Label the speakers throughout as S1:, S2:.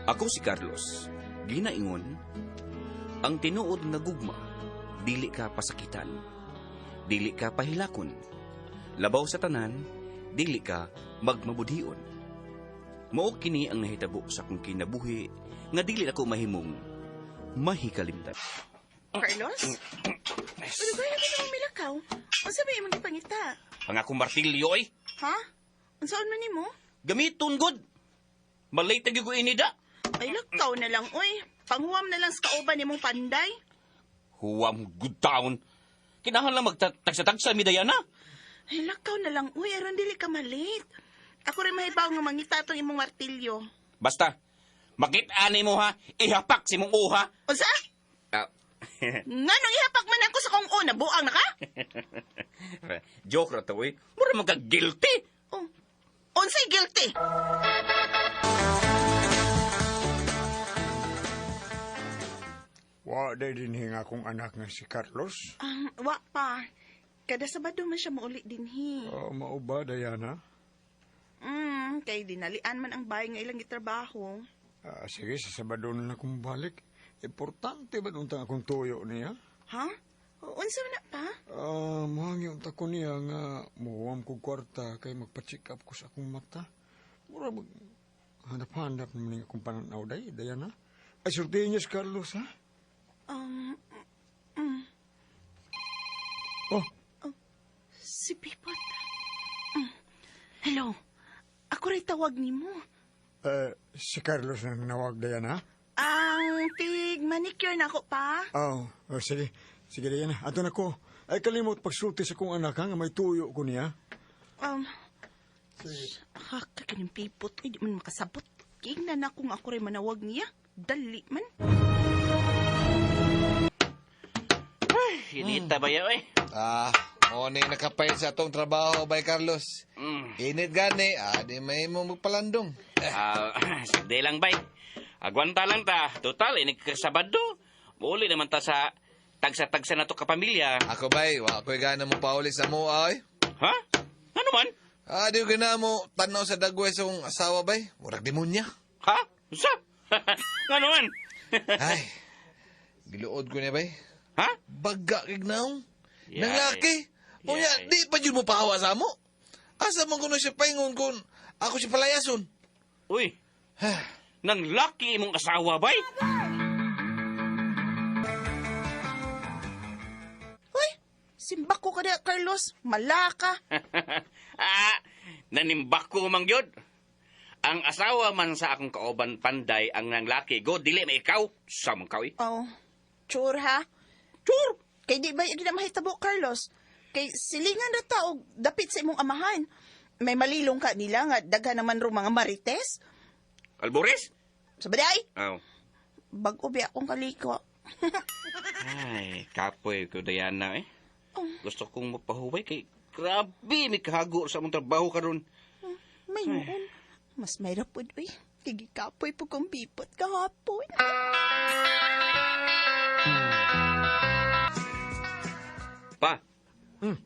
S1: Ako si Carlos. Ginaingon, ang tinuod nga gugma, dili ka pasakitan, dili ka pahilakon. Labaw sa tanan, dili ka magmabudhion. Mao kini ang nahitabo sa akong kinabuhi nga dili ako mahimong mahikalimtan.
S2: Carlos? Ano ba yung imong milakaw? Unsa ba imong gipangita?
S1: Ang akong martilyo ay
S2: Ha? Unsaon man nimo?
S1: gamiton gud. Malay tagi ko inida.
S2: Ay, lakaw na lang, oy. Panghuwam na lang sa kauban nimong panday.
S1: Huwam good town. Kinahanglan magtagsa-tagsa mi Diana.
S2: Ay, lakaw na lang, uy. Aron dili ka malate. Ako rin mahibaw nga mangita atong imong martilyo.
S1: Basta makit-ani mo ha, ihapak si mong uha.
S2: Unsa?
S1: Ah.
S2: Nganong ihapak man ako sa kong una, buang na ka?
S1: Joke ra to eh. Mura man ka guilty.
S2: Oh. Unsay guilty?
S3: Wa day dinhi nga akong anak nga si Carlos.
S2: Wa pa. Kada Sabado man siya mauli dinhi.
S3: Oh, mao ba, Diana?
S2: Kay dinalian man ang bahay nga ilang gitrabaho.
S3: Ah, sige, sa Sabado na lang akong balik. Importante ba untang akong tuyo niya?
S2: Ha? Unsa man na pa?
S3: Ah, muhangi unta ko niya nga muwam ko kwarta kay magpa-check up ko sa akong mata. Mura mag hanap-hanap naman yung akong pananaw day, Diana. Ay, surtihin niya si Carlos, ha? Oh,
S2: Si Pipot. Hello. Ako rin tawag nimo.
S3: eh, si Carlos ang nawag, Diana.
S2: Ang tig manicure na ako pa.
S3: Oh, oh, sige. Sige, Diana. Ato na ko. Ay, kalimot pagsulti sa kong anak, ha, nga may tuyo ko niya.
S2: Sige. Ha, kakining pipot. Ay, di man makasabot. Kingnan na kung ako rin manawag niya. Dali man.
S1: Inita ba yaw eh?
S4: Ah, mo ni nakapay sa atong trabaho bay Carlos. Init gani, ah, di may mo magpalandong. Eh,
S1: Ah, sige lang bay. Agwanta lang ta. Total, ini ka Sabado. Muli naman ta sa tagsa-tagsa na to kapamilya.
S4: Ako bay, wa ko'y gana mo pauli sa mo ay.
S1: Ha? Ano man?
S4: Ah, di ko gana mo tanaw sa dagway sa akong asawa bay. Murag demonya.
S1: Ha? Unsa? Ano man?
S4: Ay. Giluod ko niya bay.
S1: Ha?
S4: Baga kig naong.
S1: Yay.
S4: Nanglaki. Unya,
S1: Yay.
S4: di pa jud mo pahawa sa amo. Asa man kuno siya paingon kun ako siya palayason.
S1: Uy, nang laki imong asawa bay.
S2: Uy, simbak ko kada, Carlos. Malaka.
S1: Ah, nanimbak ko man gyud. Ang asawa man sa akong kauban panday ang nanglaki go dili may ikaw sa man ka eh.
S2: Oh, chur ha?
S1: Chur!
S2: Kay di ba yung mahitabo, Carlos? Kay silingan ra ta og dapit sa imong amahan. May malilong ka nila nga daghan naman ro mga marites.
S1: Albores?
S2: Sa baday,
S1: Aw.
S2: bag-o biya akong kaliko.
S1: Ay, kapoy ko Diana eh.
S2: Oh.
S1: Gusto kong mapahuway kay grabe mi kahago sa among trabaho karon.
S2: May noon. Mas may rapod, uy. Kigikapoy po kong bipot kahapon.
S1: Pa.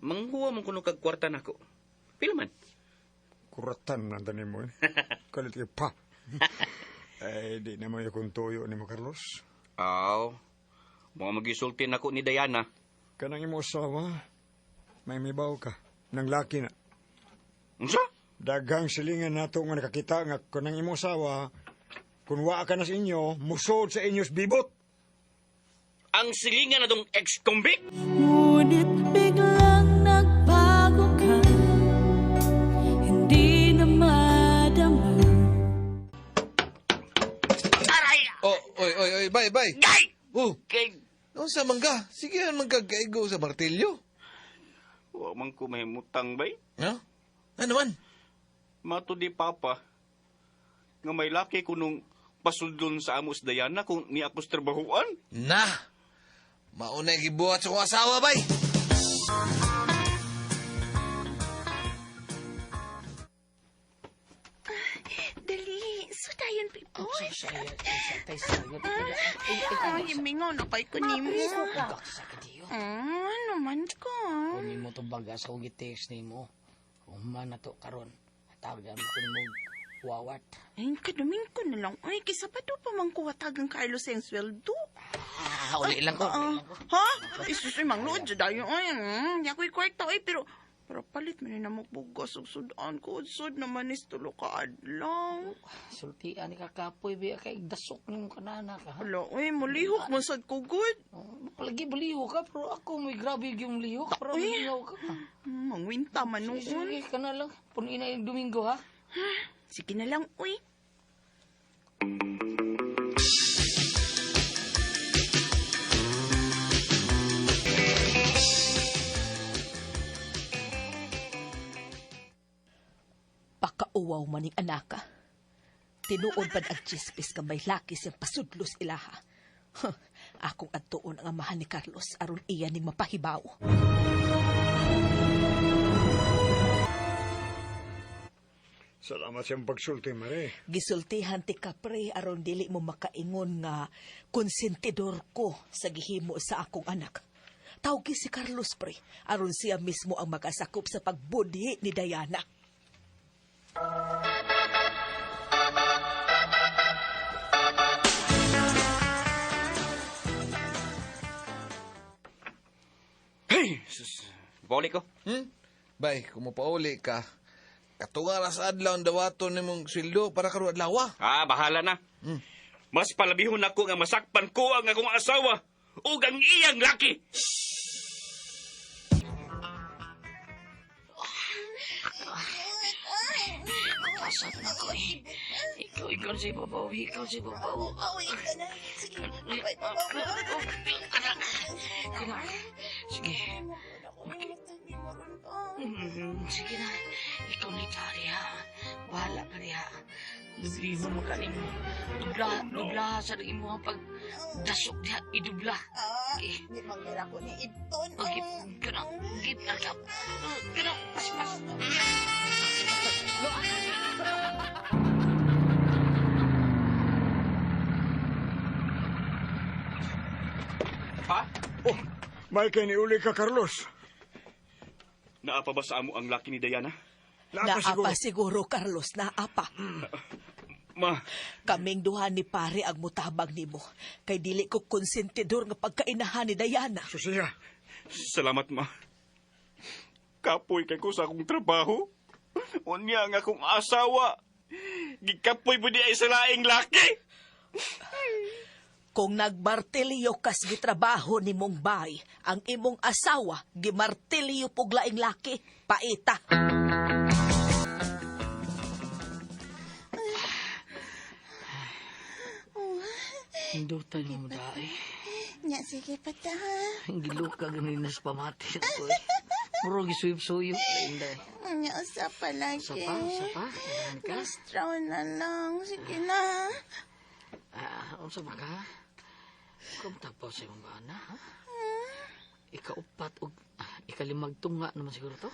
S1: Manghuwa man kuno kag kwarta nako. Pila man?
S3: Kuratan man tanin mo eh. Kalit kay pa. Ay, di na mo akong tuyo ni mo, Carlos.
S1: Aw. Mga magisulti nako ni Diana.
S3: Kanang imo asawa, may mibaw ka. Nang laki na.
S1: Unsa?
S3: Daghang silingan nato nga nakakita nga kanang imo asawa, kung waa ka na sa inyo, musod sa inyos bibot.
S1: Ang silingan na dong ex-convict.
S5: Ngunit biglang nagbago ka, hindi na madama.
S1: Aray!
S4: Oh, oy oy oy, bay bay.
S1: Gay!
S4: Oh,
S1: Kay
S4: unsa man ka? Sige man ka kaigo sa martilyo.
S1: wa man ko mahimutang bay.
S4: Ha? Ano man?
S1: Mato di papa nga may laki ko nung pasundon sa amos Diana kung ni ako sa trabahuan.
S4: Na! Maunay gibuhat sa akong asawa, bay!
S2: Dali, sudayon, pipot. Ay, mingaw na kay ko nimo. Ano man ko?
S6: Kunin mo itong baga sa kong i-text nimo. Human na to karon. Tawagan mo kunin mo. Wawat.
S2: Ay, kadumin ko na lang. Ay, kay Sabado pa man ko hatagang Carlos sa iyang sweldo.
S6: Ah, uli lang ko.
S2: Ah,
S6: Uli lang ko.
S2: ha? Isus, ay, mangluod dyan dayo. Ay, di ako'y kwarta, ay, pero para palit man na magbugas og sudan ko. Sud naman is tulo ka adlaw.
S6: Sultian ni kakapoy biya kay dasok nimo kanana ka. Ha?
S2: Hala, uy, mulihok mo sad ko good.
S6: Oh, Palagi baliho ka pero ako may grabe yung lihok pero
S2: Uy.
S6: lihaw ka.
S2: Mangwinta man noon.
S6: Sige ka na lang. Punuin na yung Domingo ha.
S2: Sige na lang, uy.
S7: Pakauwaw maning anaka. Tinuod pad ang chismis nga may laki siyang pasudlos ilaha. Huh, akong adtuon ang amahan ni Carlos aron iya ning mapahibaw.
S3: Salamat siyang pagsulti, Mare.
S7: Gisultihan ti kapre aron dili mo makaingon nga konsentidor ko sa gihimo sa akong anak. Tawgi si Carlos pre aron siya mismo ang makasakop sa pagbudhi ni Diana.
S1: Hey, sus. Pauli ko.
S4: Bay, kung mapauli ka, katunga ra sa adlaw ang dawaton nimong sweldo para karon adlaw.
S1: Ah, bahala na. Mas palabihon ako nga masakpan ko ang akong asawa ug ang iyang laki.
S6: Pasat na ko eh. Ikaw, ikaw si babaw. Ikaw si babaw.
S2: Uy, ka na. Sige, bye,
S6: Anak. Kana. Sige. Sige na. Ikaw ni Tari ha. Bahala ka diha. Dubliho mo ka nimo. Dubla, dubla sa imo ang pag dasok diha. Idubla.
S2: Ah,
S6: Okay.
S2: di mangira ko ni Ibton.
S6: Okay, kana. Gip na ka. Kana. Pas, pas.
S1: Ha?
S3: Oh, may kay niuli ka, Carlos.
S1: Naa pa ba sa amo ang laki ni Diana?
S3: Naa pa siguro.
S7: Naapa siguro Carlos, naapa.
S1: Ma,
S7: Kaming duha ni pare ang mutabang nimo kay dili ko konsentidor nga pagkainahan ni Diana.
S3: Susiya,
S1: salamat ma. Kapoy kay ko sa akong trabaho. Unya ang akong asawa. Gikapoy po di ay sa laing laki.
S7: Kung nagmartilyo kas gitrabaho ni mong bay, ang imong asawa gimartilyo pug laing laki, paita.
S6: Hindutan mo dai.
S2: Nya, sige pa ta.
S6: Ang giluka ganin na sa pamati ko eh. Muro gisuyo-suyo. Inday.
S2: Nya, usa pa lagi.
S6: Sa pa, sa pa. Ganahan ka.
S2: Last round na lang. Sige na.
S6: Ah, unsa ba ka? Ikaw tapaw sa imong bana, ha? Ikaupat og ikalimag tunga naman siguro to.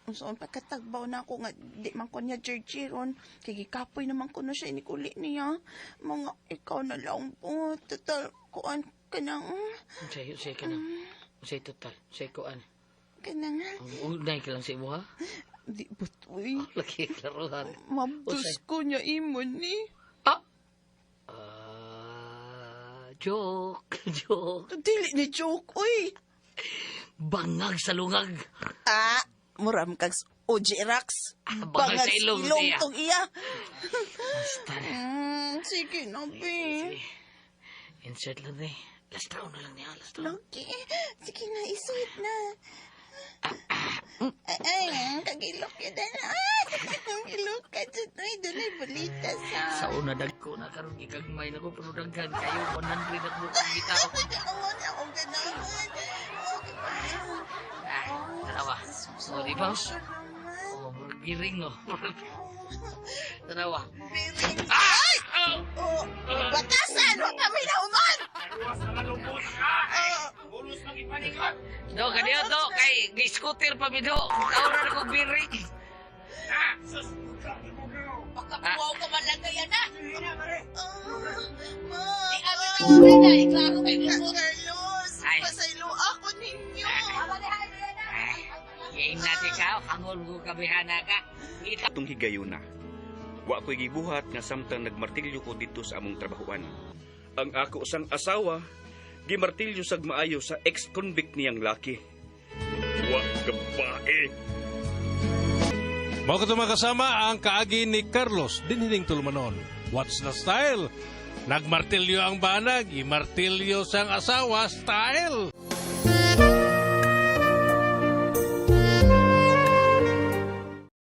S2: So, pagkatagbaw na ako nga, di man ko niya Georgie ron. Kay gikapoy naman ko na siya inikuli niya. Mga ikaw na lang po. Total, kuan ka nang,
S6: Unsay unsay ka na? Unsay total? Unsay kuan?
S2: kanang,
S6: Ang unay ka lang sa imo ha?
S2: di butoy.
S6: Lagi klaruhan.
S2: Mabdus ko niya imo ni.
S6: Ah! Ah, joke, joke.
S2: Dili ni joke, uy.
S6: Bangag sa lungag.
S2: Ah, muram kag OG Rax.
S6: Ah, bangag sa ilong siya.
S2: tong iya.
S6: Basta na.
S2: Sige na, be.
S6: Insert lang ni. Last round na lang niya, last round.
S2: Lagi. Sige na, isuot na. Ay, ay, kagilok yun na. Ay, kagilok ka dyan. Ay, doon ay balita sa...
S6: Sa una dagko na karon gikagmay na ko pero daghan kayo 100 na ko ang bitaw.
S2: Ako na akong ganahan. Okay pa.
S6: Ah, tanawa. Oh, di ba?
S2: Sure naman.
S6: Oh, murag giring oh. Tanawa.
S2: Biring. Ay! Oh, batasan! Huwag kami na uman!
S6: Do kaniyo do kay gi scooter pa mi do. Taon na ko biring.
S7: Pakapuaw ka man lang kaya na.
S2: Ma!
S7: Di na, iklaro kay mo.
S2: Carlos,
S6: Ay.
S2: pasaylo ako ninyo.
S6: Ging na ti ka, hangol ko kabihana ka. Ngita
S1: Atong higayuna. Wa ko'y gibuhat nga samtang nagmartilyo ko didto sa among trabahuan. Ang ako sang asawa, gimartilyo sag maayo sa ex-convict niyang laki. Wa gabae.
S8: Mao kato, mga kasama, ang kaagi ni Carlos dinhining tulumanon. What's the style? Nagmartilyo ang banag, imartilyo sang asawa, style!